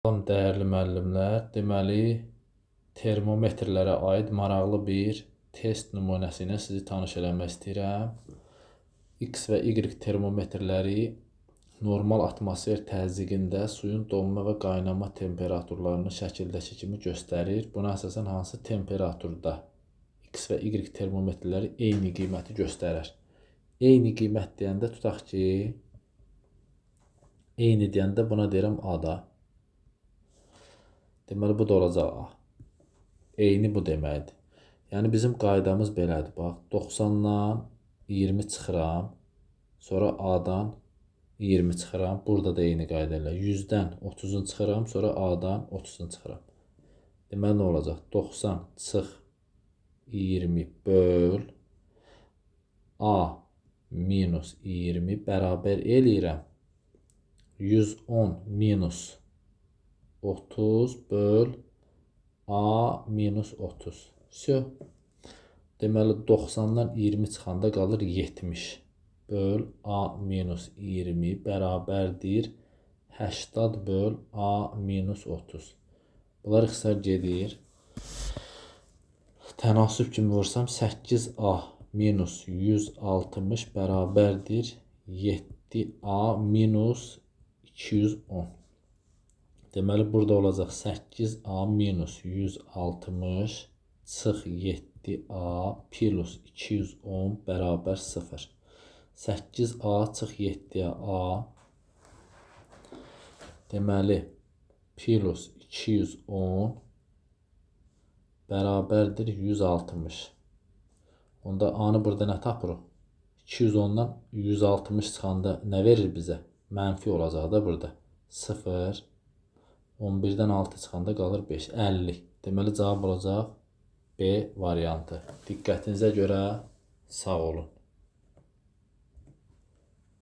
Salam dəyərli müəllimlər. Deməli, termometrlərə aid maraqlı bir test nümunəsi ilə sizi tanış eləmək istəyirəm. X və Y termometrləri normal atmosfer təzyiqində suyun donma və qaynama temperaturlarını şəkildəki kimi göstərir. Buna əsasən hansı temperaturda X və Y termometrləri eyni qiyməti göstərər? Eyni qiymət deyəndə tutaq ki, eyni deyəndə buna deyirəm A-da. Deməli, bu da olacaq A. Eyni bu deməkdir. Yəni, bizim qaydamız belədir. Bax, 90-dan 20 çıxıram. Sonra A-dan 20 çıxıram. Burada da eyni qayda ilə. 100-dən 30-un çıxıram. Sonra A-dan 30-un çıxıram. Deməli, nə olacaq? 90 çıx 20 böl A minus 20 bərabər eləyirəm. 110 minus 30 böl A minus 30. Vse. Deməli, 90-dan 20 çıxanda qalır 70. Böl A minus 20 bərabərdir 80 böl A minus 30. Bunlar ixtisar gedir. Tənasüb kimi vursam 8A minus 160 bərabərdir 7A minus 210. Deməli, burada olacaq 8A minus 160 çıx 7A plus 210 bərabər 0. 8A çıx 7A A. Deməli, plus 210 bərabərdir 160. Onda A-nı burada nə tapırıq? 210-dan 160 çıxanda nə verir bizə? Mənfi olacaq da burada. 0. 11-dən 6 çıxanda qalır 5. 50. Deməli, cavab olacaq B variantı. Diqqətinizə görə sağ olun.